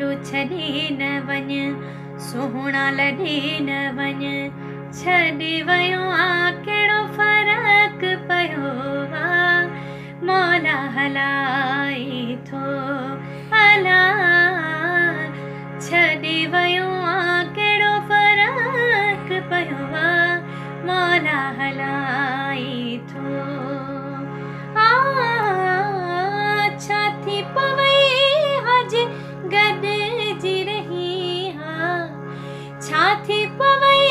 پاڙو ڇڏي نه وڃ، سهڻا لڏي نه وڃ. ڇڏي ويو آ ڪهڙو فرق پيو آ، مولا هلائي ٿو. الا ڇڏي ويو آ ڪهڙو فرق پيو آ، مولا هلائي ٿو. آ ڇا ٿي پوي هج گڏجي رهي ها، ڇا ٿي پوي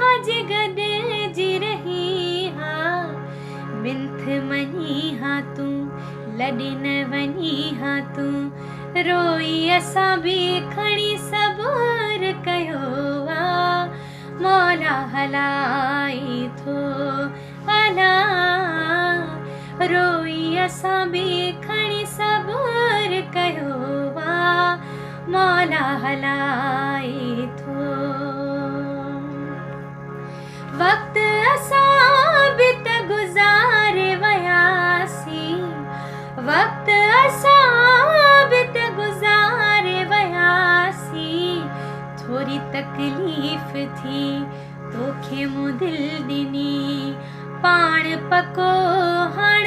هج گڏجي رهي ها، منٿ مڃي ها تون، لڏي نه وڃي ها تون. روئي اسان به کڻي صبر ڪيو آ، مولا هلائي ٿو. الا روئي اسان به کڻي صبر ڪيو آ، مولا هلائي ٿو. وقت اسان به ته گذاري وياسين، وقت اسان به ته گذاري وياسين. ٿوري تڪليف ٿي توکي مون دل ڏني، پاڻ پڪو هاڻ